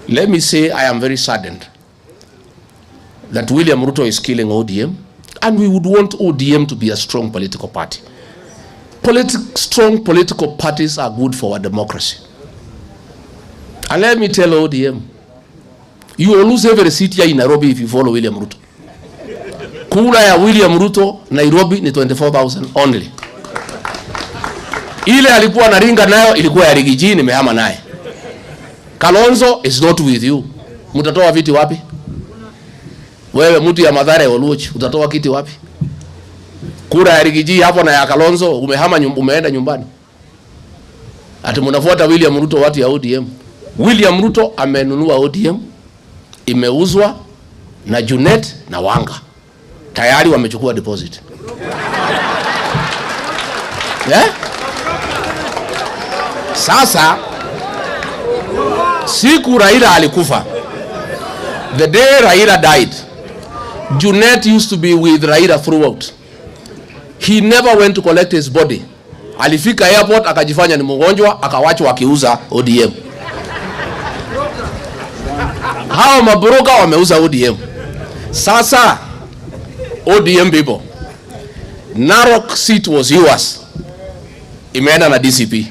Let me say I am very saddened that William Ruto is killing ODM, and we would want ODM to be a strong political party. Strong political parties are good for our democracy. And let me tell ODM, you will lose every seat here in Nairobi if you follow William Ruto. Kura ya William Ruto Nairobi ni 24,000 only. Ile alikuwa anaringa nayo ilikuwa ya Riggy G, nimehama naye. Kalonzo is not with you. Mtatoa viti wapi? Wewe mtu ya Mathare Oluoch, utatoa kiti wapi? Kura ya Riggy G hapo na ya Kalonzo umehama umeenda nyumbani. Ati mnafuata William Ruto, watu ya ODM. William Ruto amenunua ODM, imeuzwa na Junet na Wanga. Tayari wamechukua deposit. Yeah? Sasa siku Raila alikufa, the day Raila died, Junet used to be with Raila throughout. He never went to collect his body. Alifika airport akajifanya ni mgonjwa, akawachwa akiuza ODM. Hao mabroka wameuza ODM. Sasa ODM people, Narok seat was yours, imeenda na DCP.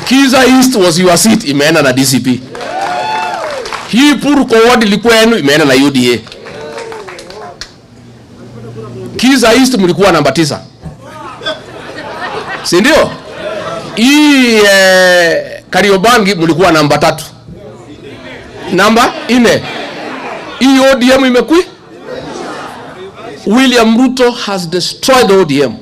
Kisa East was your seat, imeenda na DCP. Hii Purko ward ilikuwa yenu, imeenda na UDA. Kisa East mlikuwa namba 9, si ndio? Hii Kariobangi mlikuwa namba 3, namba 4. Hii ODM imekwi. William Ruto has destroyed ODM.